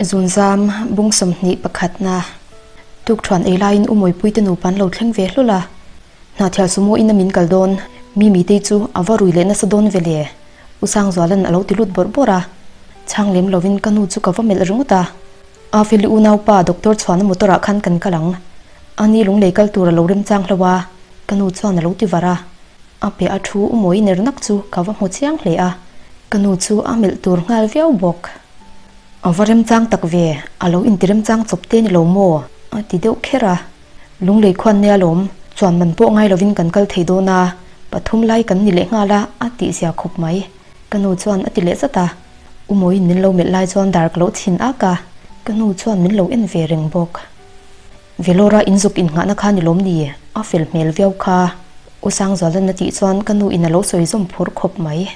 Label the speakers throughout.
Speaker 1: Zunzam bung 21 na Tukṭhuan ei laiin u Mawipuite nupa an lo thleng ve hlul a. Hnahthial sumo in a min kal dawn, Mimi tei chu a va rui leh nasa dawn ve le. U Sangzuala'n a lo ti lut bawrh bawrh a. Chhang lem lovin ka nu chu ka va melh ringawt a. A Feli unaupa Doctor chhuahna motor ah khan kan kal ang. Ani lunglei kal tur a lo remchang hlo a, ka nu chuan a lo ti var a. A pe a thu u Mawi ner nak chu ka va hmu chiang hle a, ka nu chu a melh tur nghal viau bawk. A va remchang tak ve, a lo inti remchang chawp te ni lo maw? a ti deuh kher a. Lunglei khuan nia lawm, chuan man pawh ngai lovin kan kal thei dawn a, pathum lai kan ni leh nghal a, a tihzia khawp mai. Ka nu chuan a ti leh zat a. U Mawiin min lo melh lai chuan dar ka lo chhin ak a, ka nu chuan min lo en ve reng bawk. Velora inzuk innghahna kha ni lawm ni? A fel hmel viau kha. U Sangzualan a tih chuan ka nu in a lo sawi zawm phur khawp mai.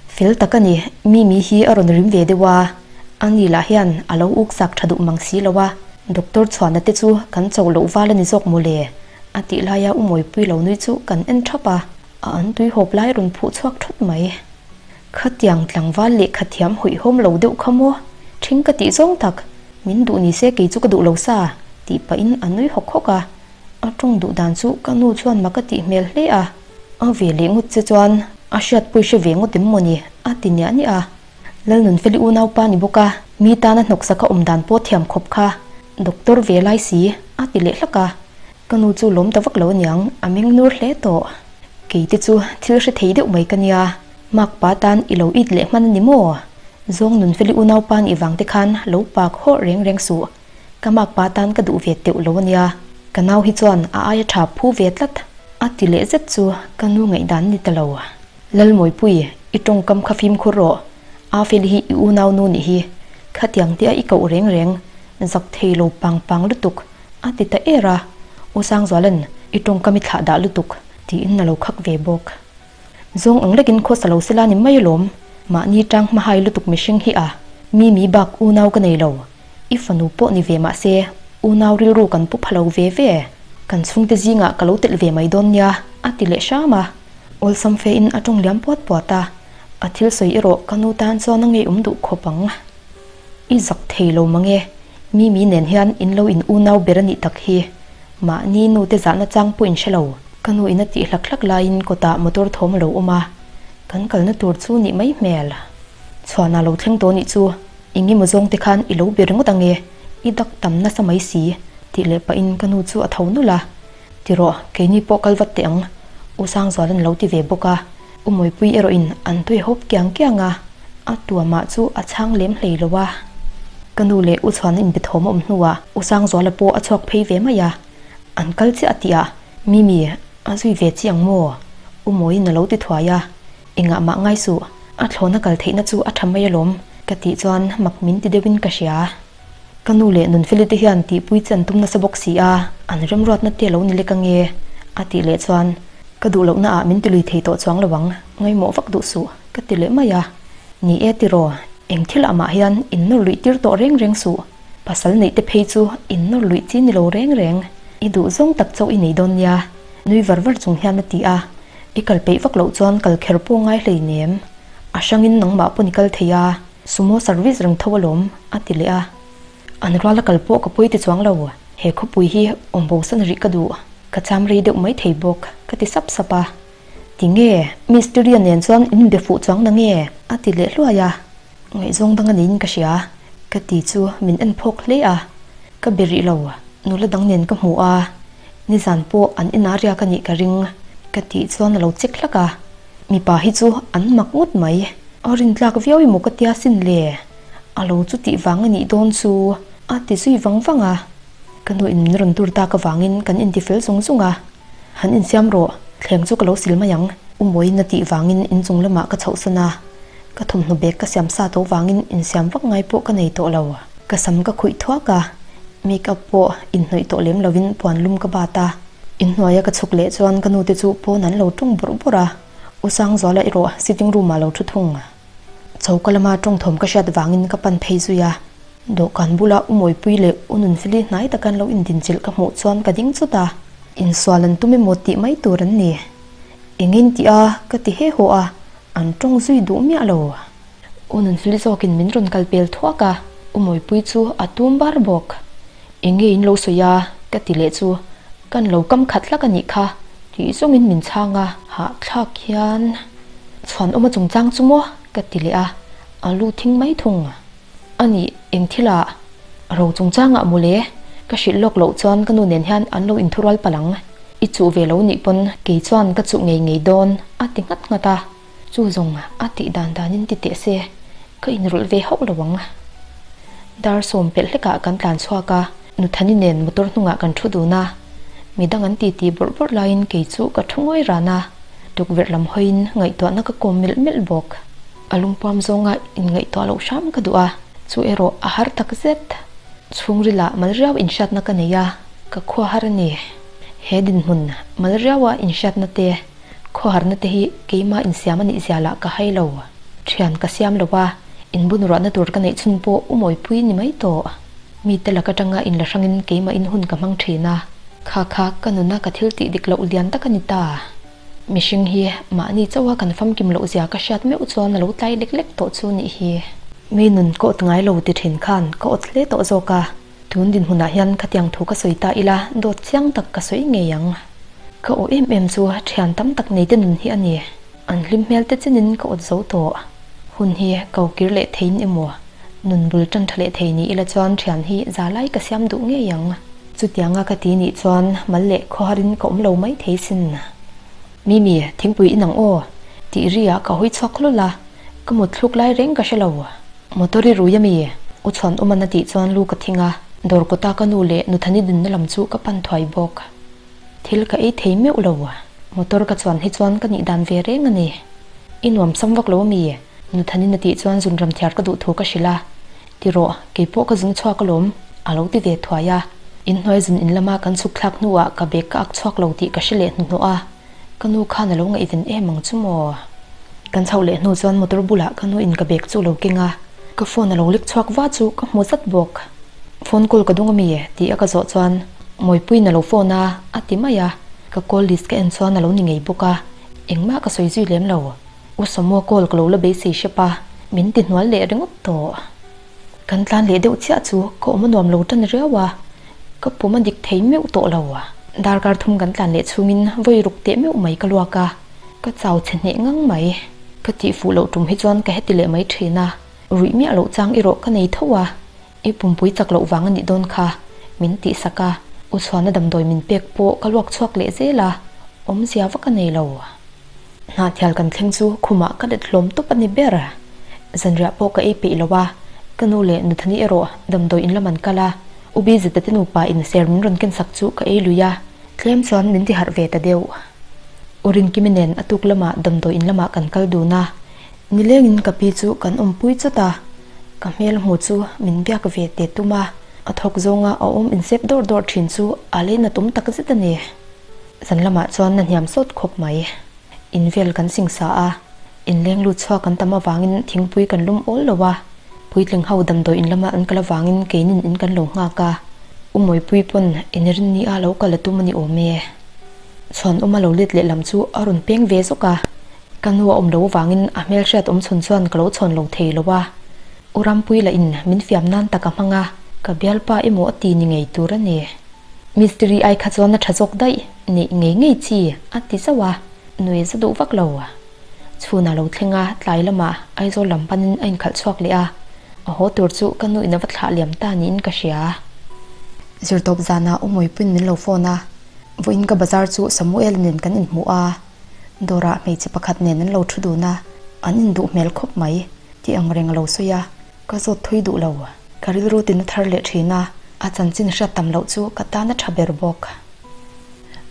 Speaker 1: Fel tak a ni, Mimi hi a rawn rim ve deuh a, a ni lah hian a lo uk sak tha duh mang si lo a, Doctor chhuahna te chu kan cho loh val a ni zawk maw le? A tih laia U Mawipui lo nui chu kan en thap a, a an tui hawp lai rawn phuh chhuak thut mai. Khatiang tlangval lehkha thiam hawihhawm lo deuh kha maw? Thing ka tih zawng tak, min duh ni se kei chu ka duh lo sa, tih pahin a nui hawk hawk a. A tawng duh dan chu ka nu chuan mak a tih hmel hle a. A ve leh ngawt che chuan a hriatpui hre ve ngawt em maw ni? a ti niah niah a. Lalnunfeli unaupa ni bawk a, mi tana hnawksak a awm dan pawh thiam khawp kha Doctor ve lai si, a ti leh hlak a. Ka nu chu lawm ta vak lo aniang, a meng nur hle tawh. Kei te chu thil hre thei deuh mai ka nia, Makpa tan i lo it leh hman a ni maw? Zawng Nunfeli unaupa nih vang te khan lo pak hawrh reng reng suh. Ka makpa tan ka duh ve teuh lo ania, ka nau hi chuan a aia tha phu ve tlat. A ti leh zet chu ka nu ngaihdan ni ta lo. Lalmawipui, i tawngkam kha fimkhur rawh. Afeli hi i unau nu nih hi. Khatiang te a i koh reng reng, zak thei lo pang pang lutuk, a ti ta er a. U Sangzuala'n, I tawngkam i thlah dah lutuk, tiin a lo khak ve bawk. Zawng ang lekin khawsa lo sela ni mai alawm, mahni tang hmahai lutuk mihring hi a, mi mi bak unau ka nei lo. I fanu pawh ni ve mahse, unau rilru kan pu pha lo ve ve. Kan chhungte zingah ka lo telh ve mai dawn nia, a ti leh hram a. Awlsam fe in a tawng liam puat puat a, a thil sawi erawh ka nu tan chuan a ngeiawm duh khawp ang. I zak thei lo mange, mi mi nen hian in lo in unau ber a nih tak hi. Mahni nu te zahna chang pawh in hre lo. Ka nu in a tih hlak hlak laiin kawtah motor thawm a lo awm a, kan kalna tur chu nih mai hmel. Chhuanah lo thleng tawh nih chu eng emaw zawng te khan i lo be ringawt ange, i dak tam nasa mai si, tih leh pahin ka nu chu a tho nulh a. Ti rawh, keini pawh kal vat teh ang, U Sangzuala'n lo ti ve bawk a. U Mawipui erawhin an tui hawp kiang kiang a, a tuamah chu a chhang lem hlei lo a. Ka nu leh U Chhuana inbethawm a awm hnuah U Sangzuala pawh a chhuak phei ve mai a, an kal chiah a tih a, Mimi, a zui ve chi ang maw? U Mawiin a lo ti thuai a, engah mah ngai suh, a thlawna kal theihna chu a tha mai alawm, ka tih chuan mak min ti deuhin ka hria. Ka nu leh Nunfeli te hian tihpui che an tum nasa bawk si a, an remruatna te a lo ni lek ange, a tih leh chuan, Ka duh lohna ah min tilui thei tawh chuang lo ang, ngaimawh vak duh suh, ka ti leh mai a. Ni e tiraw, eng thil ah mah hian in nawr luih tir tawh reng reng suh, pasal neih te phei chu in nawr luih chi ni lo reng reng, i duh zawng tak chauh i nei dawn nia, nui var var chung hian a ti a. I kal peih vak loh chuan kal kher pawh ngai hleinem, a hrangin nangmah pawn i kal thei a. Sumo service reng tho alawm, a ti leh a. An ruala kal pawh ka pawi ti chuang lo, he khawpui hi awm bo san rih ka duh, ka cham rei deuh mai thei bawk, ka ti sap sap a. Ti nge, Miss Tirian nen chuan in inbe fuh chuang na nge? a ti leh hluai a. Ngaihzawng dang a niin ka hria, ka ti chu min en phawk hle a. Ka be rih lo, nula dang nen ka hmu a, nizan pawh an inah riak a nih ka ring, ka tih chuan a lo chek hlak a. Mipa hi chu an mak ngawt mai. A rintlak viau emaw ka tia sin le? A lo chu tih vang a nih dawn chu a ti zui vang vang a. Ka nu in min rawn dur tak avangin kan inti fel zung zung a. Han insiam rawh, thleng chu ka lo sil mai ang. U Mawiin a tih vangin inchung lamah ka chhohsan a. Ka thawmhnaw bag ka siam sa tawh vangin insiam vak ngai pawh ka nei tawh lo. Ka sam ka khuih thuak a, make up pawh inhnawih tawh lem lovin puan lum ka bat a. Inhnuaia ka chhuk leh chuan ka nute chu pawn an lo tawng bawrh bawrh a, U Sangzuala erawh sitting room ah lo thu thung. Choka lama tawngthawm ka hriat vangin ka pan phei zui a, dawhkan bula U Mawipui leh U Nunfeli hnai taka an lo indinchilh ka hmuh chuan ka ding chut a, insual an tum emaw tih mai tur an ni. Engin tih a ka ti he haw a, an tawng zui duh miah lo. U Nunfeli zawkin min rawn kal pel thuak a, U Mawipuii chu a tum bar bawk. Eng nge in lo sawi a? ka ti leh chu kan lo kam khat hlak a nih kha tih zawngin min chhang a. Hahthlak hian chhuanawma chungchang chu maw? ka ti leh a, a lu thing mai thung. A nih, eng thilah ro chungchangah mawle, ka hrilh lawk loh chuan ka nu nen hian an lo inthurual palh ang. I chuh ve lo nih pawn kei chuan ka chuh ngei ngei dawn, a ti nghat nghat a. Chu zawng a tih dan danin ti teh se, ka inrawlh ve hauh lo ang. Dar sawm pelh hlekah kan tlan chhuak a, Nuthani nen motor hnungah kan thu dun a. Midang an titi bawrh bawrh laiin kei chu ka thu ngawi ran a, tukverh lam hawiin ngaihtuahna ka kawm melh melh bawk. A lungpuam zawnga inngaihtuah loh hram ka duh a, chu erawh a har tak zet. Chhungrilah mal riau inhriatna ka nei a, ka khua har a ni. He dinhmun mal riaua inhriatna te, khawharna te hi keimah insiam a nih zia lah ka hai lo. Thian ka siam lo a, inbunruahna tur ka neih chhun pawh u mawipui ni mai tawh. Mite lak atanga inla hrangin keimahin hun ka hmang thin a, kha kha ka nuna ka thil tih dik loh lian tak a ni ta. Mihring hi mahni chauha kan famkim loh zia ka hriat meuh chuan a lo tlai lek lek tawh chu nih hi. Mi nun ka awt ngai lo ti thin khan ka awt hle tawh zawk a, tun dinhmunah hian khatiang thu ka sawi ta ila dawt chiang tak ka sawi ngei ang. Ka aw em em chu thian tam tak nei te nun hi a ni. An hlim hmel te chenin ka awt zo tawh. Hun hi ko kir leh theiin emaw nun bul tan tha leh thei ni ila chuan thian hi za lai ka siam duh ngei ang. Chutianga ka ti nih chuan mal leh khawharin ka awm lo mai thei sin. Mimi, thingpui in ang aw? tih ri ah ka hawi chhuak hlawl a, ka mut thluk lai reng ka hre lo. Motor i rui ami? U chhuan awm an a tih chuan lu ka thing a, dawr kawta ka nu leh Nuthani dinna lam chu ka pan thuai bawk. Thil ka ei thei meuh lo. Motor ka chuan hi chuan ka nih dan ve reng a ni. I nuam sam vak lo ami? Nuthanin a tih chuan zunram thiar ka duh thu ka hrilh a. Ti rawh, kei pawh ka zung chhuak alawm, a lo ti ve thuai a. Inhnuai zun in lama kan chhuk thlak hnuah ka bag ka ak chhuak lo tih ka hre leh hnuhnawh a, ka nu khan a lo ngaihven em ang chu maw? Kan chhoh leh hnu chuan motor bulah ka nu in ka bag chu a lo keng a, ka phone a lo lek chhuak va chu ka hmu zat bawk. Phone call ka dung ami? tih a ka zawh chuan Mawipuiin a lo phone a, a ti mai a. Ka call list ka en chuan a lo ni ngei bawk a, engmah ka sawi zui lem lo. U Samua call ka lo la beisei hrep a, min ti hnual leh ringawt tawh. Kan tlan leh deuh chiah chu ka awm a nuam lo tan riau a, ka pum a dik thei meuh tawh lo. Darkar thum kan tlan leh chhungin vawi ruk teh meuh mai ka luak a, ka chau chhe hneh ngang mai. Ka tih fuh loh tum hi chuan ka heti leh mai thin a, ruih miah loh chang erawh ka nei tho a, I pumpui chak loh vang a nih dawn kha, min tih sak a, U Chhuana damdawi min pek pawh ka luak chhuak leh zel a, awmzia vak a nei lo. Hnahthial kan thleng chu khumah ka let hlawm tawp a ni ber. Zanriah pawh ka ei peih lo a, ka nu leh Nuthani erawh damdawi in lam an kal a, U Bizita te nupa in ser min rawn ken sak chu ka ei lui a, tlem chuan min ti harh ve ta deuh. U Rinkimi nen a tuk lamah damdawi in lamah kan kal dun a, nilengin ka pi chu kan awmpui chawt a, ka hmel hmu chu min biak ve te tum a, a thawk zawnga a awm insep dawrh dawrh thin chu a leinat awm takzet a ni. Zan lamah chuan na hniam sawt khawp mai. In vel kan sing sa a, inleng lut chhuak kan tam avangin thingpui kan lum awl lo a, puitling ho damdawi in lama an kal avangin keinin in kan lo nghak a, U Mawipui pawn inrinni a lo kal a tum a ni awm e. Chhuanawma lo let lehlam chu a rawn peng ve zawk a, ka nu a awm lo avangin a hmelhriat awm chhun chuan ka lo chhawn lo thei lo a, U Rampuii lah in min fiam nan tak a hmang a, ka bialpa emaw a ti ni ngei tur a ni. Mistiri ai kha chuan a tha zawk daih, neih ngei ngei chi, a ti zauh a, nui za duh vak lo. Chhunah lo thleng a, tlai lamah Aizawl lam panin a inkhalh chhuak leh a, a haw tur chu ka nuin a va thlah liam ta niin ka hria. Zirtawp zanah U Mawipuiin min lo phone a, vawiin ka bazar chu Samuel nen kan inhmuh a, dawrah hmeichhe pakhat nen an lo thu dun a, an induh hmel khawp mai tih ang reng a lo sawi a, ka zawt thui duh lo. Ka rilru tina thar leh thin a, a chanchin hriat tam loh chu ka tan a tha ber bawk.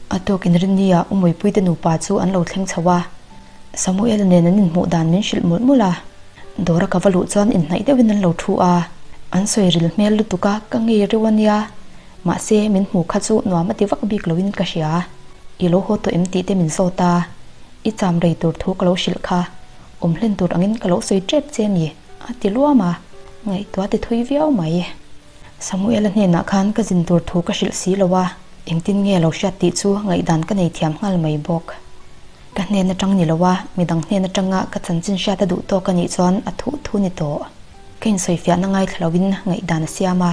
Speaker 1: A tawk inrinnia U Mawipuite nupa chu an lo thleng chho a, Samuel nen an inhmuh dan min hrilh mawlh mawlh a. Dawra ka va luh chuan inhnaih deuhin an lo thu a, an sawi ril hmel lutuk a, ka ngei reuh a nia. Mahse, min hmuh kha chu nuam a ti vak bik loin ka hria. I lo haw tawh em tih te min zawt a, i cham rei tur thu ka lo hrilh kha, awm hlen tur angin ka lo sawi tep che ni. A ti luam a, ngaihtuah ti thui viau mai. Samuela hnenah khan ka zin tur thu ka hrilh si lo a, engtin nge lo hriat tih chu ngaihdan ka nei thiam nghal mai bawk. Ka hnen atang ni lo a, midang hnen atanga ka chanchin hriat a duh tawk a nih chuan a thuh thu ni tawh. Ka insawifiahna ngaithla loin ngaihdan a siam a,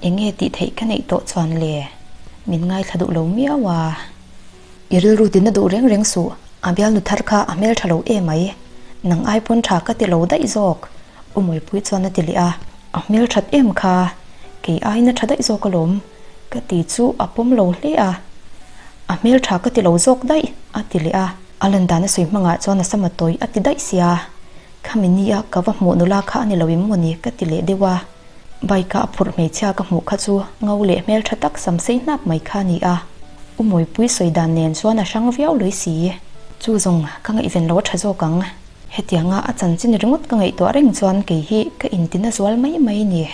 Speaker 1: eng nge tih theih ka neih tawh chuan le? Min ngaithla duh lo miau a. I rilru tina duh reng reng suh, a bialnu thar kha a hmeltha lo e mai. Nang ai pawn tha ka ti lo daih zawk, U Mawipui chuan a ti leh a. A hmelthat em kha, kei aiin a tha daih zawk alawm, ka ti chu a pawm lo hle a. A hmeltha ka ti lo zawk daih, a ti leh a. A lan dan a sawi hmangah chuan a sam a tawi a ti daih sia. Khami nia ka va hmuh nula kha a ni lo em mawni ka ti leh deuh a. Bike-a a phurh hmeichhia ka hmuh kha chu ngo leh hmeltha tak sam sei hnap mai kha a ni a. U Mawipui sawi dan nen chuan a hrang viau lui si. Chu zawng ka ngaihven lo a tha zawk ang. Hetianga a chanchin ringawt ka ngaihtuah reng chuan kei hi ka intina zual mai mai ni.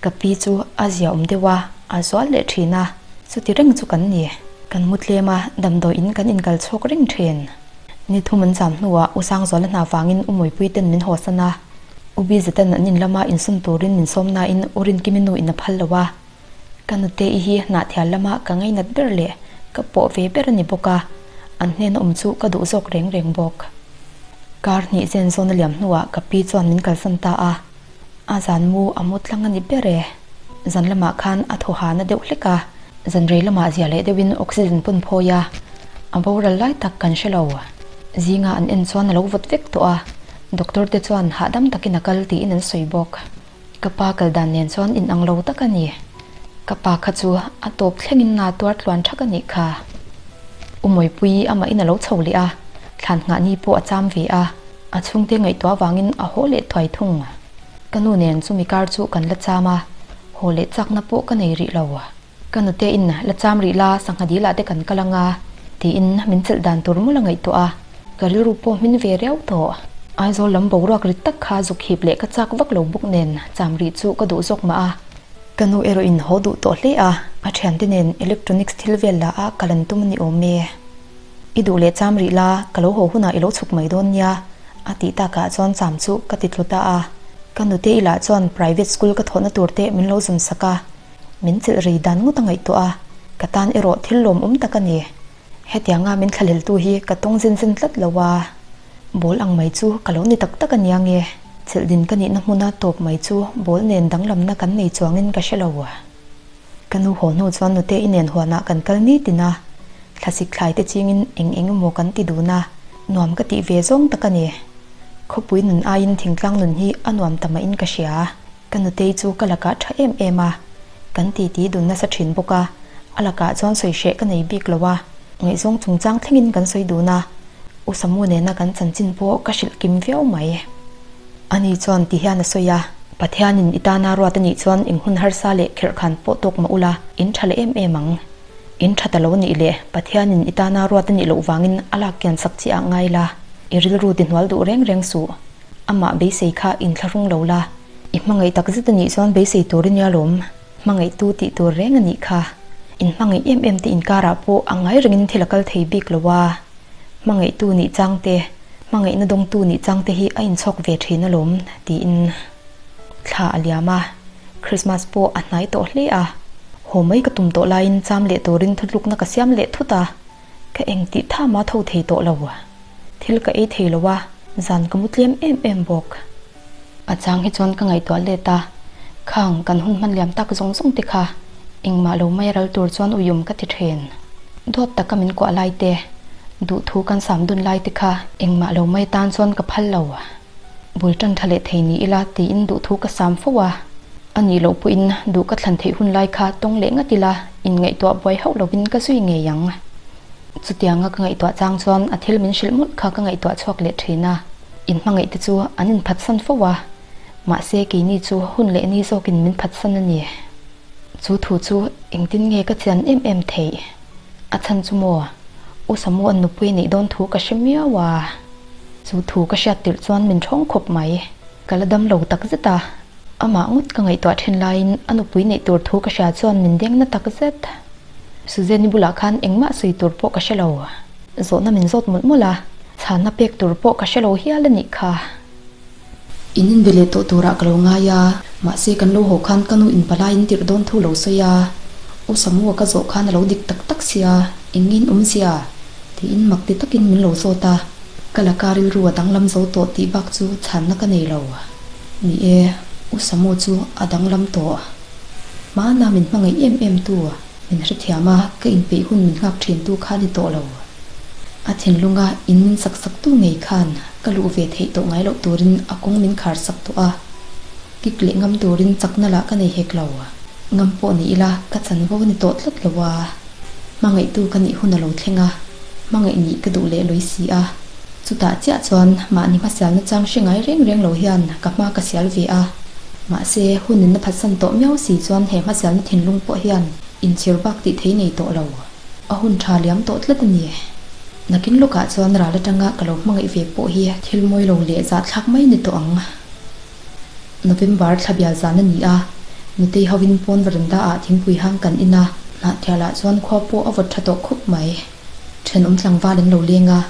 Speaker 1: Ka pi chu a zia awm deuh a, a zual leh thin a, chuti reng chu kan ni. Kan mu tlem a, damdawiin kan inkal chhawk reng thin. Ni thum an zam hnuah U Sangzuala hna vangin U Mawipui ten min hawsan a, U Bizetan an in lama insum turin min sawm nain U Rinkimi nu in a phal lo a. Ka nute i hi hnahthial lama ka ngainat ber leh ka pawh ve ber a ni bawk a, an hnena awm chu ka duh zawk reng reng bawk. Kar hnih zen zawn a liam hnuah ka pi chuan min kalsan ta a. A zan mu a mu tlang a ni ber e. Zan lamah khan a thaw ha na deuh hlek a, zan rei lamah zia leh deuhin oxygen pawn phawi a, a boral lai tak kan hre lo. Zinga an en chuan a lo vawt vek tawh a, doctor te chuan hahdam takin a kal tiin an sawi bawk. Ka pa kal dan nen chuan inang lo tak a ni. Ka pa kha chu a tawp thlengin na tuar tluan thak a nih kha. U Mawipuii amahin a lo chho leh a, thlan nghah ni pawh a cham ve a. A chhungte ngaihtuah avangin a haw leh thuai thung. Ka nu nen chumi kar chu kan la cham a, haw leh chakna pawh ka nei rih lo. Ka nute in la cham rih la, sangha dil ah te kan kal anga tiin min chelh dan tur mawlh a ngaihtuah a, ka rilru pawh hmin ve riau tawh. Aizawl lam boruak rit tak kha zuk hip leh ka chak vak lo bawk nen cham rih chu ka duh zawk mah a. Ka nu erawh in haw duh tawh hle a, a thiante nen electronics thil vel la a kal an tum a ni awm e. I duh leh cham rih la, ka lo haw hunah i lo chhuk mai dawn nia, a tih takah chuan cham chu ka ti tlu ta a. Ka nute ilah chuan private school ka thawhna tur te min lo zun sak a, min chelh rei dan ngawt a ngaihtuah a, ka tan erawh thil lawmawm tak a ni. Hetianga min thlahleltu hi ka tawng zen zen tlat lo a, ball ang mai chu ka lo ni tak tak a nia nge, chelh din ka nihna hmuna tawp mai chu ball nen danglamna kan nei chuangin ka hre lo. Ka nu haw hnu chuan nute i nen huanah kan kal ni tin a, thlasik thlai te chingin eng eng emaw kan ti dun a, nuam ka tih ve zawng tak a ni. Khawpui nun aiin thingtlang nun hi a nuam ta mahin ka hria. Ka nutei chu ka lakah tha em em a, kan titi dun nasa thin bawk a, a lakah chuan sawi hreh ka nei bik lo a, ngaihzawng chungchang thlengin kan sawi dun a, U Samu nena kan chanchin pawh ka hrilh kim viau mai. Ani chuan ti hian a sawi a, Pathianin i tana ruat a nih chuan eng hun harsa leh kherhkhan pawh tawk mah ula, in tha leh em em ang. In tha ta lo a nih leh Pathianin i tana ruat a nih loh vangin a lak kian sak chiah ah ngai la, i rilru ti hnual duh reng reng suh. Amah beisei kha inthlahrung lo la, i hmangaih tak zet a nih chuan beisei tur i nia lawm, hmangaihtu tih tur reng a nih kha. In hmangaih em em te inkarah pawh a ngai rengin thil a kal thei bik lo a. Hmangaihtu nih chang te, hmangaihna dawngtu nih chang te hi a inchhawk ve thin alawm, tiin thla a liam a. Christmas pawh a hnai tawh hle a, haw mai ka tum tawh laiin cham leh turin thutlukna ka siam leh thut a, ka eng tih tham a tho thei tawh lo. Thil ka ei thei lo a, zan ka mu tlem em em bawk. A chang hi chuan ka ngaihtuah let a, khang kan hun hman liam tak zawng zawng te kha engmah lo mai ral tur chuan uium ka ti thin. Dawt taka min kuah lai te, duhthu kan sam dun lai te kha engmah lo mai tan chuan ka phal lo. Bul tan tha leh thei ni ila tiin duhthu ka sam fo a, a nih loh pawhin duh ka thlan theih hun lai kha tawng leh ngat ila inngaihtuah buai hauh lovin ka zui ngei ang. Chutianga ka ngaihtuah chang chuan a thil min hrilh mawlh kha ka ngaihtuah chhuak leh thin a. Inhmangaih te chu an inphatsan fo a, mahse keini chu hun leh ni zawkin min phatsan a ni. Chu thu chu engtin nge ka chian em em theih? A chhan chu maw? U Samu an nupui neih dawn thu ka hre miau a. Chu thu ka hriat tirh chuan min thawng khawp mai. Ka la dam lo tak zet a, amah ngawt ka ngaihtuah then laiin a nupui neih tur thu ka hria chuan min deng na tak zet. Suzanne-i bulah khan engmah sawi tur pawh ka hre lo. Zawhna min zawt mawlh mawlh a, chhanna pek tur pawh ka hre lo hial a nih kha. In inbe leh tawh turah ka lo ngai a, mahse kan lo haw khan ka nu in palai in tirh dawn thu lo sawi a, U Samu-a ka zawh khan a lo dik tak tak sia, eng nge in awm zia? tiin mak ti takin min lo zawt a, ka laka rilru a danglam zo tawh tih bak chu chhanna ka nei lo. Ni e, U Samu chu a danglam tawh. Hmana min hmangaih em em tu, min hrethiam a, ka inpeih hun min nghak thin tu kha ni tawh lo. A thinlunga in min sak sak tu ngei khan ka luh ve theih tawh ngai loh turin a kawng min khar sak tawh a. Kik leh ngam turin chakna lah ka nei hek lo. Ngam pawh ni ila ka chanvo a ni tawh tlat lo a. Hmangaihtu ka nih hun a lo thleng a, hmangaih nih ka duh leh lawi si a. Chutah chiah chuan mahni hmasialna chang hre ngai reng reng lo hian ka hma ka sial ve a. Mahse, hun in a phatsan tawh miau si chuan he hmasialna thinlung pawh hian inchhir bak tih thei nei tawh lo. A hun tha liam tawh tlat a ni. Nakin lawkah chuan ral atanga ka lo hmangaih ve pawh hi thil mawi lo leh zahthlak mai ni tawh ang. November thla bial zan a ni a, Nutei hovin pawn veranda ah thingpui hang kan in a, Hnahthial ah chuan khua pawh a vawt tha tawh khawp mai. Thenawm tlangval an lo leng a,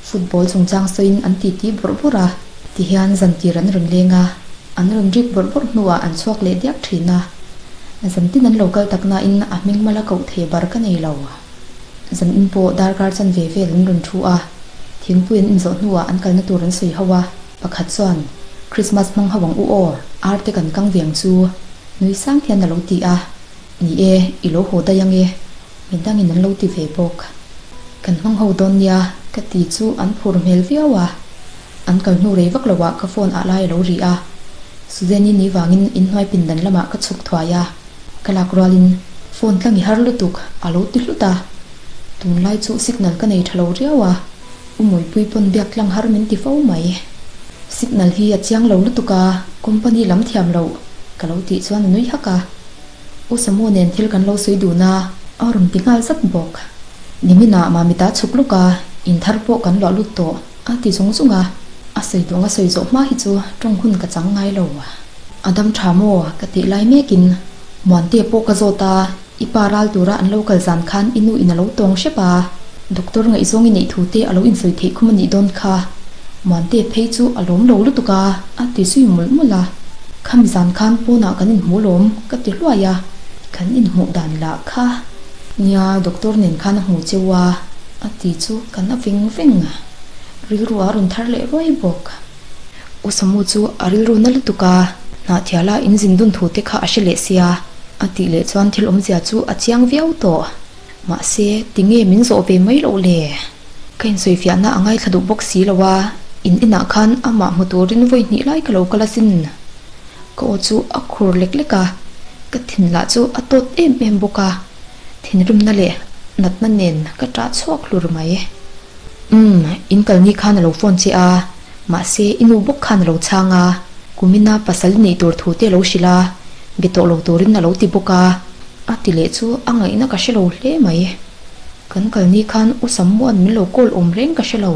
Speaker 1: football chungchang sawiin an titi bawrh bawrh a, tihian zantir an rawn leng a, an rawn rik bawrh bawrh hnuah an chhuak leh diak thin a. Zantin an lo kal tak nain a hming mala koh thei bar ka nei lo. Zanin pawh darkar chanve vel an rawn thu a, thingpui an inzawh hnuah an kalna tur an sawi ho a. Pakhat chuan, Krismas hmang ho ang u aw, ar te kan kang viang chu, nui sang hian a lo ti a. Ni e, i lo haw daih ang e, midangin an lo ti ve bawk. Kan hmang ho dawn nia, ka ti chu an phur hmel viau a. An kal hnu rei vak loah ka phone ah lai a lo ri a. Suzanne-i ni vangin inhnuai pindan lamah ka chhuk thuai a. Ka lak rualin phone tlang i har lutuk a lo ti hlut a. Tunlai chu signal ka nei tha lo riau a. U Mawipui pawn biak tlang har min ti fo mai. Signal hi a chiang lo lutuk a, company lam thiam loh ka lo tih chuan a nui hak a. U Samu nen thil kan lo sawi dun a, a rawn ti nghal zat bawk. Niminah Mamita chhuk lawk a, in thar pawh kan luah lut tawh a ti zung zung a, a sawi duh ang a sawi zawh hma hi chu tawng hun ka chang ngai lo. A dam tha maw ka tih lai mekin Muantea pawh ka zawt a, I pa ral tura an lo kal zan khan i nu in a lo tawng hrep a, doctor ngaihzawng i neih thu te a lo insawi theih khum a nih dawn kha. Muante phei chu a lawm lo lutuk a, a ti zui mawlh mawlh a. Khami zan khan pawnah kan inhmu lawm ka ti hluai a, kan inhmuh dan lah kha. Nia, doctor nen khan a hmu cheu a, a ti chu kan a veng veng a, rilru a rawn thar leh ruai bawk. U Samu chu a rilru na lutuk a, Hnahthiala in zin dun thu te kha a hre leh sia, a tih leh chuan thil awmzia chu a chiang viau tawh. Mahse, tinge min zawh ve mai loh le? Ka insawifiahna a ngaithla duh bawk si lo a, in inah khan amah hmu turin vawi hnih lai ka lo kal asin. Ka aw chu a khur lek lek a, ka thin lah chu a tawt em em bawk a, thinrimna leh natna nen ka ṭah chhuak hlur mai. Umm, in kal ni khan a lo phone che a, mahse i nu bawk khan a lo chhang a, kumina pasal i neih tur thu te a lo hrilh a, be tawh lo turin a lo ti bawk a, a ti leh chu a ngaihna ka hre lo hle mai. Kan kal ni khan U Samuan min lo call awm reng ka hre lo.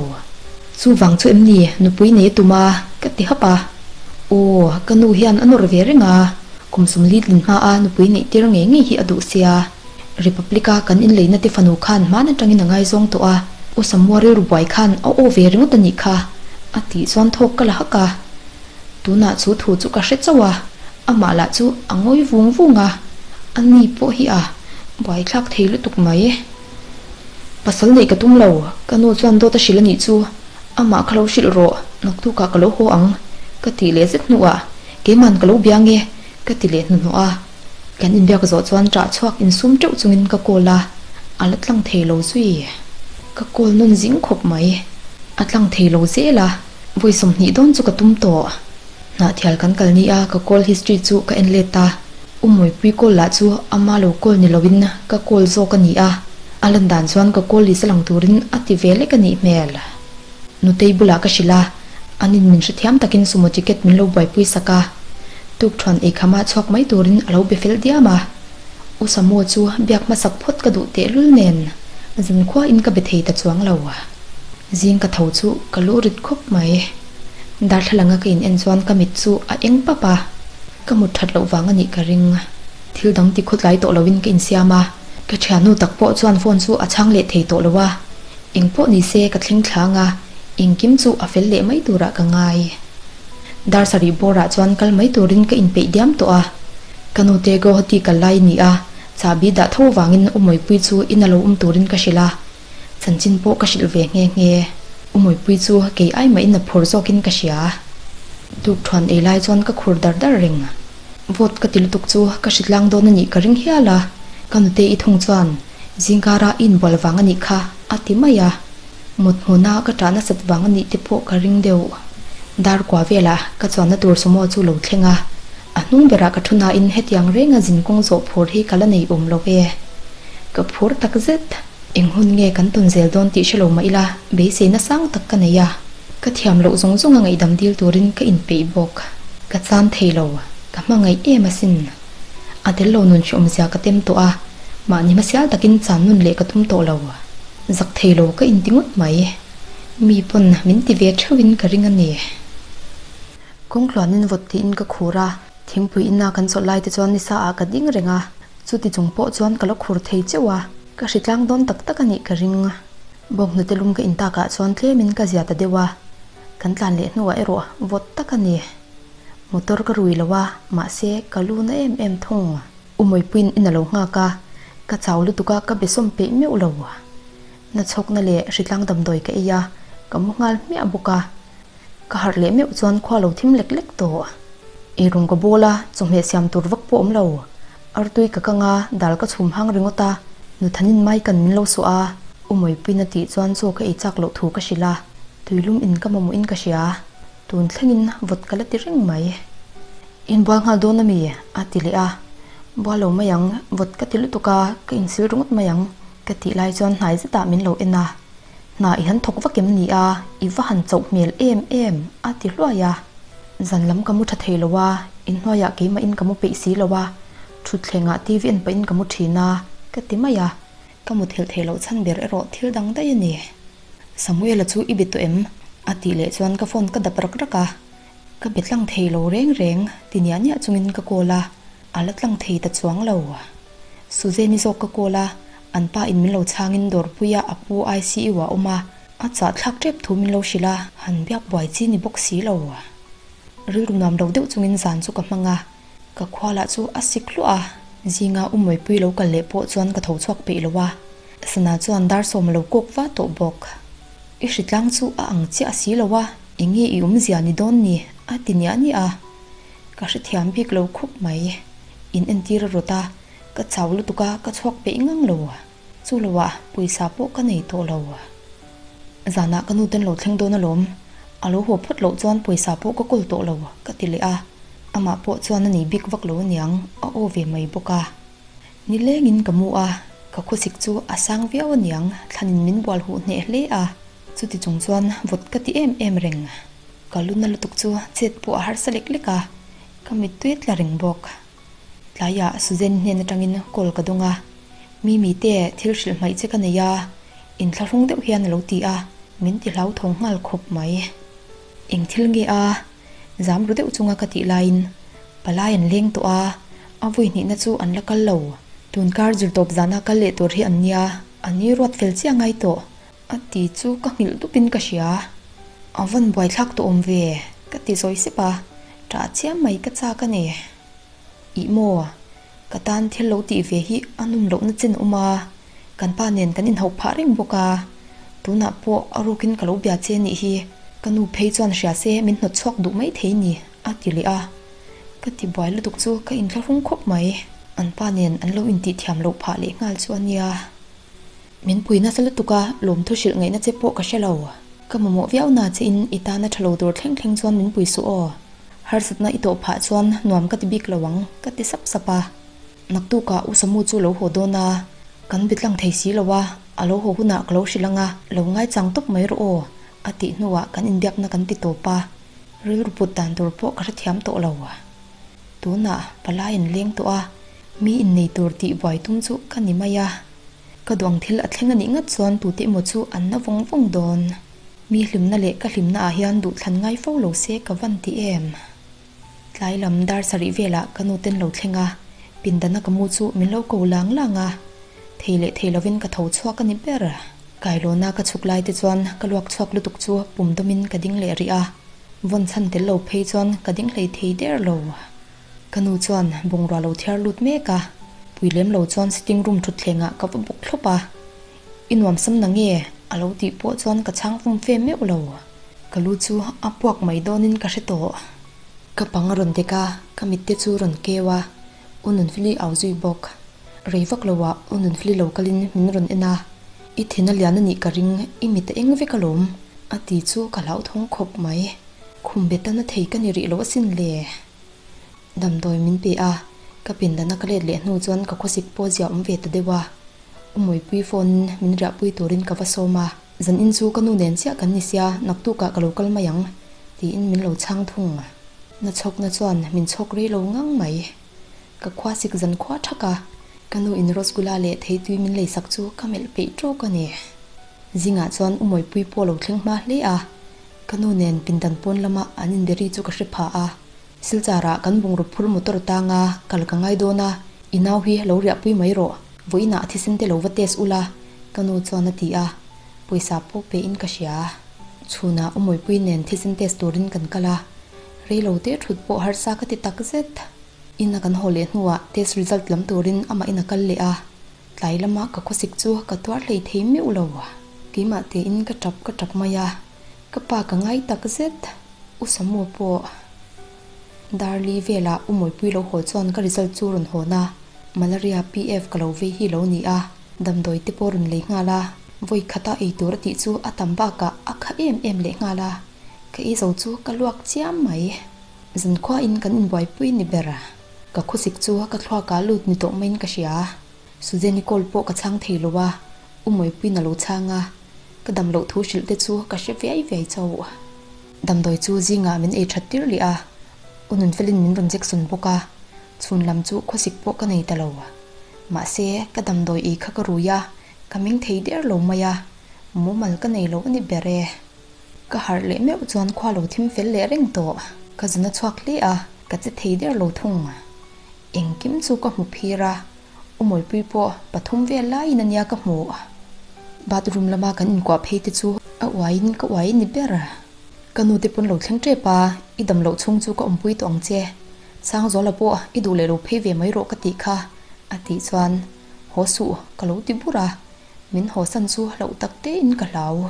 Speaker 1: Chuvang chu em ni nupui nei a tum a, ka ti hap a. Aw, ka nu hian a nawr ve reng a, kum sawmli tlin hma a nupui neih tir ngei ngei hi a duh sia. Republic-a kan inleina te fanu khan hman atangin a ngaizawng tawh a, U Samua rilru buai khan a aw ve ringawt a nih kha, a tih chuan thawk ka la hak a. Tunah chu thu chu ka hre chauh a, amah lah chu a ngawi vung vung a, a ni pawh hi a buaithlak thei lutuk mai. Pasal neih ka tum lo, ka nu chuan dawt a hrilh a nih chu, amah kha lo hrilh rawh, naktukah ka lo haw ang, ka tih leh zet hnuah keiman ka lo bia nge, ka ti leh hnuhnawh a. Kan inbiak zawh chuan ṭah chhuak insum ṭeuh chungin ka call a, a la tlang thei lo zui. Ka call nawn zing khawp mai. A tlang thei lo zel a, vawi 20 dawn chu ka tum tawh. Hnahthial kan kal ni a, ka call history chu ka en let a. U Mawipui call lah chu ama lo call ni loin ka call zawk a ni a, a lan dan chuan ka call list a lang turin a ti ve lek a nih hmel. Nutei bulah ka hrilh a, an in min hrethiam takin sumo ticket min lo buaipui sak a, tukthuan eikhama chhuak mai turin a lo be fel diam a. U Samu chu biak hmasak phawt ka duh tehlul nen zankhua in ka be thei ta chuang lo. Zing ka tho chu ka lu rit khawp mai. Darthlalanga ka in en chuan ka mit chu a eng pap a, ka mut that loh vang a nih ka ring. Thil dang ti khawtlai tawh loin ka insiam a, ka thiannu tak pawh chuan phone chu a chhang leh thei tawh lo a. Engpawh ni se ka thleng thlang a, engkim chu a fel leh mai turah ka ngai. Dar sarih bawrah chuan kal mai turin ka inpeih diam tawh a. Ka nute Guwahati kal lai ni a, chahbi dah tho vangin U Mawipui chu in a lo awm turin ka hrilh a. Chanchin pawh ka hrilh ve nghe nghe. U Mawipui chu kei ai mahin a phur zawkin ka hria. Tukṭhuan ei lai chuan ka khur dar dar reng. Vawt ka ti lutuk chu ka hritlang dawn a nih ka ring hial a, ka nute i thung chuan zingkara i inbual vang a nih kha a ti mai a. Mut hmuna ka ṭah nasat vang a nih te pawh ka ring deuh. Dar kua velah ka chuanna tur sumo chu lo thleng a, a hnung berah ka thu nain hetiang renga zinkawng zawh phur hi ka la nei awm lo e. Ka phur tak zet. Eng hun nge kan tawn zel dawn tih hre lo mah ila, beiseina sang tak ka nei a. Ka thiam loh zawng zawnga ngaihdam dil turin ka inpeih bawk. Ka chan thei lo, ka hmangaih em asin. A tel lo nun hreawmzia ka tem tawh a, mahni hmasial takin chan nun leh ka tum tawh lo. Zak thei lo ka inti ngawt mai. Mi pawn min ti ve theuhin ka ring a ni. Kawngtluanin vawt tiin ka khur a, thingpui ina kan chawlh lai te chuan nisa ah ka ding reng a. Chuti chung pawh chuan ka la khur thei cheuh a, ka hritlang dawn tak tak a nih ka ring. Bawnghnute lum ka in takah chuan tlemin ka zia ta deuh a, kan tlan leh hnuah erawh vawt tak a ni. Motor ka rui lo a, mahse ka lu na em em thung. U Mawipuiin in a lo nghak a, ka chau lutuk a ka be sawm peih meuh lo. Na chhawkna leh hritlang damdawi ka ei a, ka mu nghal hmiah bawk a. Ka harh leh meuh chuan khua lo thim lek lek tawh. Eirawng ka bawl a, chawhmeh siam tur vak pawh awm lo. Artui ka kang a, dal ka chhum hang ringawt a, Nuthanin mai kan min lo suah a, U Mawipuiin a tih chuan chaw ka ei chak loh thu ka hrilh a, tuilum in ka mamawh in ka hria. Tun thlengin vawt ka la ti reng mai. Inbual nghal dawn a mi? a ti leh a. Bual lo mai ang, vawt ka ti lutuk a, ka insil ringawt mai ang, ka tih lai chuan hnai zetah min lo en a. Hna i han thawk vak em ni a, i va han chauh hmel em em, a ti hluai a. Zan lam ka mu tha thei lo a, inhnuaiah keimahin ka mu peih si lo a, thutthlengah TV en pahin ka mu thin a, ka ti mai a. Ka mu thelh thei loh chhan ber erawh thil dang daih a ni. Samuela chu i be tawh em? a tih leh chuan ka phone ka dap rak rak a. Ka be tlang thei lo reng reng, ti niah niah chungin ka call a, a la tlang thei ta chuang lo. Suzanne-i zawk ka call a, an pa in min lo chhangin dawrpuia a pu ICU ah a awm a, a chahthlak tep thu min lo hrilh a, han biak buai chi ni bawk si lo. Rilru nuam lo deuh chungin zan chu ka hmang a, ka khua lah chu a sik hluah a, zinga Umawipui lo kal leh pawh chuan ka tho chhuak peih lo a, Sana chuan dar sawm a lo kawk va tawh bawk. I hritlang chu a ang chiah si lo a, eng nge i awmzia ni dawn ni? a ti niah niah a. Ka hrethiam bik lo khup mai. In entir a rawt a, ka chau lutuk a, ka chhuak peih ngang lo. Chu lo ah pawisa pawh ka nei tawh lo. Zanah ka nu ten lo thleng dawn alawm. A lo haw phawt loh chuan pawisa pawh ka kawl tawh lo, ka ti leh a. Amah pawh chuan a nei bik vak lo aniang, a aw ve mai bawk a. Ni lengin ka mu a, ka khawsik chu a sang viau aniang, thlanin min bual huh hneh hle a. Chuti chung chuan vawt ka ti em em reng. Ka lu na lutuk chu chet pawh a harsa lek lek a, ka mittui tla reng bawk. Tlaiah Suzanne hnen atangin call ka dawng a, Mimi te thil hrilh hmaih che ka nei a, inthlahrung deuh hian a lo ti a, min ti hlauthawng nghal khawp mai. Eng thil nge a? Zam ru deuh chunga ka tih laiin palai an leng tawh a, a vui hnihna chu an la kal lo. Tunkar zirtawp zana kal leh tur hi an nia, an ni ruat fel chiah ngai tawh. A ti chu ka nghilh dupin ka hria. A vawn buaithlak tawh awm ve, ka ti zawi sep a, ṭah chiam mai ka chak a ni. Ih maw, ka tan thil lo tih ve hi a nawm lohna chen a awm a, kan pa nen kan inhauh phah reng bawk a, tunah pawh a rukin ka lo bia che nih hi, ka nu phei chuan hria se min hnawt chhuak duh mai thei ni, a ti leh a. Ka ti buai lutuk chu ka inthlahrung khawp mai, an pa nen an lo intih thiam loh phah leh nghal chu a nia. Min pui nasa lutuk a, lawmthu hrilh ngaihna che pawh ka hre lo. Ka mamawh viau na che in i tana tha lo tur thleng thleng chuan min pui suh aw. Harsatna i tawh phah chuan nuam ka ti bik lo ang, ka ti sap sap a. Naktukah U Samu chu lo haw dawn a, kan bi tlang thei si lo a, a lo haw hunah ka lo hrilh ang a, lo ngaichang tawp mai rawh aw, a tih hnuah kan inbiakna kan ti tawp a. Rilru put dan tur pawh ka hrethiam tawh lo. Tunah palai an leng tawh a, mi innei tur tih buai tum chu ka ni mai a. Ka duang thil a thleng a nih ngat chuan tute emaw chu an na vawng vawng dawn. Mi hlimna leh ka hlimna ah hian duhthlan ngai fo lo se ka van ti em. Tlai lam dar sarih velah ka nu ten lo thleng a, pindana ka mu chu min lo ko lang lang a. Thei leh thei lovin ka tho chhuak a ni ber. Kailawna ka chhuk lai te chuan ka luak chhuak lutuk chu pum dawmin ka ding leh rih a. Vawn chhan tel lo phei chuan ka ding hlei thei der lo. Ka nu chuan bungrua lo thiar lut mek a, pui lem lo chuan sitting room thutthlengah ka va bawk thlawp a. I nuam sam na nge? a lo tih pawh chuan ka chhang fum fe meuh lo. Ka lu chu a puak mai dawnin ka hre tawh. Ka pang a rawn dek a, ka mitte chu rawn keu a, U Nunfili au zui bawk. Rei vak lo ah U Nunfili lo kalin min rawn en a, I thin a lian a nih ka ring, i mit a eng vek alawm, a ti chu ka hlauthawng khawp mai. Khum bet a na thei ka ni rih lo asin le. Damdawi min pe a, ka pindan a ka let leh hnu chuan ka khawsik pawh zia awm ve ta deuh a. U Mawipui phone in min riahpui turin ka va sawm a, zan in chu ka nu nen chiah kan ni sia, naktukah ka lo kal mai ang, tiin min lo chhang thung. Na chhawkna chuan min chhawk rei lo ngang mai. Ka khuasik zan khua thak a, ka nu in Rosgula leh theitui min leisak chu ka melh peih tawk a ni. Zingah chuan U Mawipui pawh lo thleng hma hle a, ka nu nen pindan pawn lama an inberi chu ka hre pha a. Silchar ah kan bungraw phur motor tanga kal ka ngai dawn a, i nau hi lo riahpui mai rawh, vawiinah thisen te lo va test ula, ka nu chuan a ti a, pawisa pawh pe in ka hria. Chhunah U Mawipui nen thisen test turin kan kal a, rei lo te thut pawh harsa ka ti tak zet. In a kan haw leh hnuah test result lam turin amah in a kal leh a, tlai lama ka khawsik chu ka tuar hlei thei meuh lo. Keimah tein ka tap ka tap mai a, ka pa ka ngai tak zet. U Samu pawh Darli velah U Mawipui lo haw chuan ka result chu rawn hawn a, Malaria PF ka lo vei hi lo ni a, damdawi te pawh rawn lei nghal a, vawi khata ei tur a tih chu a tam bakah a kha em em leh nghal a, ka ei zo chu ka luak chiam mai. Zankhuain kan inbuaipui ni ber a, ka khawsik chu ka thluakah lut ni tawh maiin ka hria. Suzanne-i call pawh ka chhang thei lo a, U Mawipuiin a lo chhang a, ka dam loh thu hrilh te chu ka hre viai viai chauh. Damdawi chu zingah min ei that tir leh a, U Nunfelin min rawn Jackson bawk a, chhun lam chu khawsik pawh ka nei ta lo. Mahse, ka damdawi ei kha ka rui a, ka meng thei der lo mai a, mumal ka nei lo a ni ber e. Ka harh leh meuh chuan khua lo thim fel leh reng tawh. Ka zun a chhuak hle a, ka che thei der lo thung. Engkim chu ka hmu phir a, U Mawipui pawh pathum vel laiin a nia ka hmuh. Bathroom lama kan inkuah phei te chu a uaiin ka uai a ni ber. Ka nu te pawn lo thleng tep a, i dam loh chhung chu ka awmpui tawh ang che. Sangzuala pawh i duh leh lo phei ve mai rawh ka tih kha a tih chuan haw suh ka lo ti bur a, min hawsan chu hlauh tak tein ka hlau.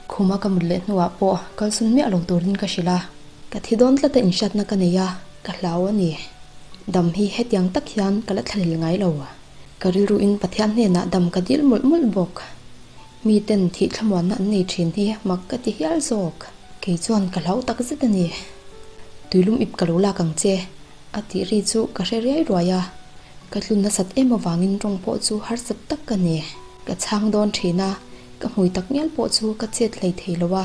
Speaker 1: Khuma ka mut leh hnuah pawh kalsawn miah lo turin ka hrilh a, ka thi dawn tlata inhriatna ka nei a, ka hlau a ni. Dam hi hetiang tak hian ka la thlahlel ngai lo. Ka rilruin Pathian hnenah dam ka dil mawlh mawlh bawk. Mi ten thih thlamuanna an nei thin hi mak ka ti hial zawk. Kei chuan ka hlau tak zet a ni. Tuilum ip ka lo lak ang che, a tih ri chu ka hre riai ruai a. Ka tlun nasat em avangin rawng pawh chu harsat tak ka ni. Ka chhang dawn thin a, ka hmui tak ngial pawh chu ka chet hlei thei lo a.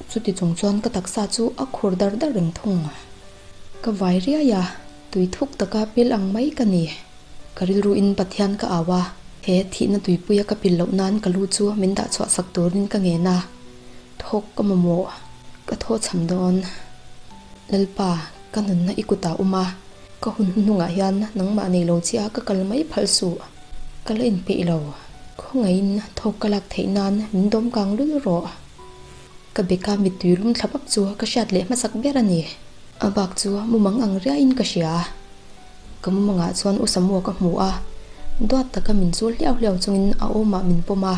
Speaker 1: Chuti chung chuan ka taksa chu a khur dar dar reng thung. Ka vai riai a, tui thuk taka pil ang mai ka ni. Ka rilruin Pathian ka au a, he thihna tuipuia ka pil loh nan ka lu chu min dah chhuah sak turin ka ngen a, thawk ka mamawh, ka thaw cham dawn. Lalpa, ka nunna i kutah awm a, ka hun hnuhnungah hian nangmah nei lo chiah ka kal mai phal suh. Ka la inpeih lo, khawngaihin thawk ka lak theih nan min dawm kang lul rawh. Ka beka mittui lum thla pap chu ka hriat leh hmasak ber a ni. A bak chu mumang ang riaiin ka hria. Ka mumangah chuan U Samua ka hmu a, duat taka min chul hliau hliau chungin a awmah min pawm a,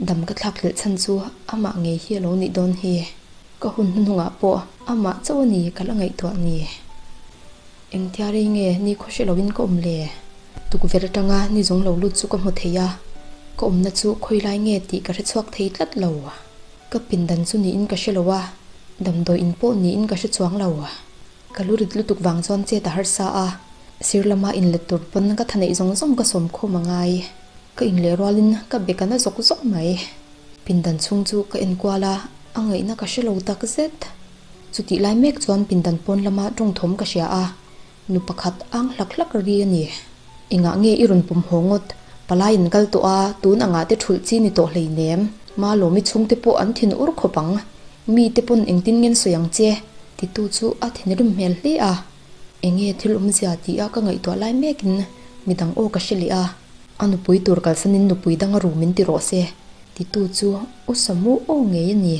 Speaker 1: dam ka thlak hlelh chhan chu amah ngei hi a lo nih dawn hi. Ka hun hnuhnungah pawh amah chauh a ni ka la ngaihtuah ni. Engtia rei nge ni khaw hre loin ka awm le? Tukverh atanga ni zawng lo lut chu ka hmu thei a, ka awmna chu khawi lai nge tih ka hre chhuak thei tlat lo. Ka pindan chu niin ka hre lo a, damdawi in pawh niin ka hre chuang lo. Ka lu rit lutuk vang chuan chet a harsa a, sir lama inlet tur pawn ka tha neih zawng zawng ka sawm khawm a ngai. Ka inleh rualin ka bek a na zawk zawk mai. Pindan chhung chu ka enkual a, a ngaihna ka hre lo tak zet. Chutih lai mek chuan pindan pawn lama tawngthawm ka hria a, Nu pakhat ang hlak hlak ri a ni. Engah nge i rawn pawm haw ngawt? Palai in kal tawh a, tun angah te thulh chi ni tawh hleinem. Malawmi chhungte pawh an thin ur khawp ang. Mi te pawn engtin ngen sawi ang che? Titu chu a thinrim hmel hle a. Enge thil awmzia tih a ka ngaihtuah lai mekin midang aw ka hre leh a. A nupui tur kalsanin nupui dang a ru min ti rawh se. Titu chu U Samu aw ngei a ni.